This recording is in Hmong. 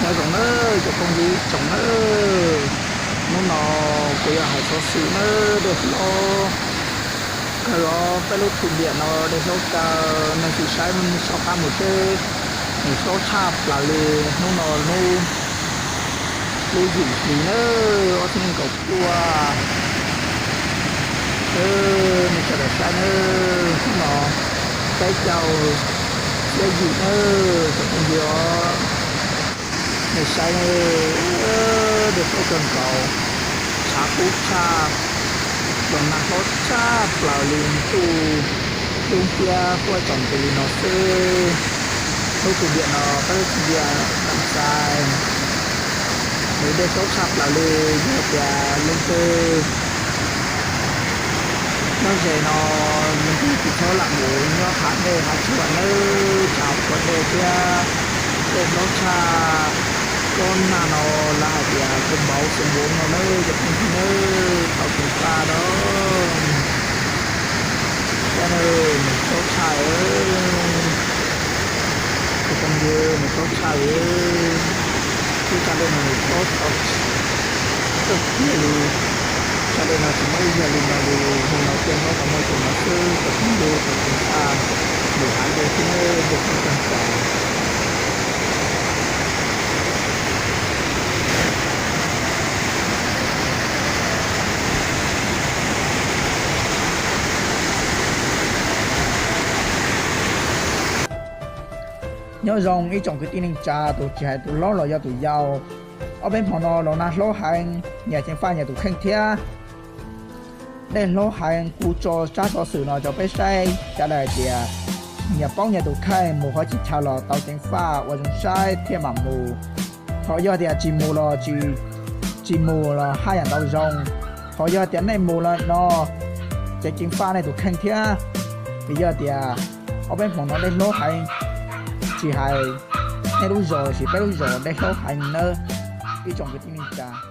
Nyob zoo nawb cov phooj ywg tsoom nawb, hnub no kuv yuav hais xov xwm nawb, dej hlob kawg os, peb lub thum diam no dej hlob kawg, nej sim saib soj qab mus seb, nws hlob tshaj plaws li. Hnub no hnub lub yim hlis nawb, ob txhiab nees nkaum cuaj. Nej sawv daws saib nawb, hnub no peb caug xiab yim nawb cov phooj ywg os. Nej saib nawb, dej hlob kawg nkaus, tshav kub tshaj, los nag hlob tshaj plaws li, ntuj dub nciab huab tsaus ntus li no xwb. Lub thum diam no peb lub thum diam Tam Xais, nws dej hlob tshaj plaws li. Yog tias leej twg nyob ze no, leej twg tsis txhob lam mus nyob hav dej hav tsua nawb, tshav kub dej thiab dej hlob tshaj. Kob nag no lawv hais tias koj npauv xoo npuv no nawb cov phooj ywg nawb, tau ceev faj dab. Thiab nawb, nws hlob tshaj, cov phooj ywg, nws hlob tshaj li. Lub tsag dej no nws hlob tau kawg kiag li. Tsag dej no tsis muaj ib yam li no li, hmo no thiaj hlob tau muaj tus no xwb cov phooj ywg, tau ceev faj. Nws hav dej thiab dej hlob kawg nkaus. Nyob zoo ib tsoom kwv tij neej tsa, tus tsis hais tus hlob los yog tus yau. Ob peb hmo no los nag hlob heev, nyias ceev faj nyias tus kheej thiab. Dej hlob heev, kuv tso tsab xov xwm no rau peb saib, sawv daws hais tias nyias paub nyias tus kheej, mus qhov chaw los tau ceev faj, ua zoo saib thiaj mam mus. Ho yog tias tsis mus los tsis, tsis mus los haj yam ntau zoo. Ho yog tias nej mus lawm no ces ceev faj nej tus kheej thiab. Vim yog tias ob peb hmo no dej hlob heev, tsis hais nej lub zos los sis peb lub zos dej hlob heev nawb ib tsoom kwv tij neej tsa.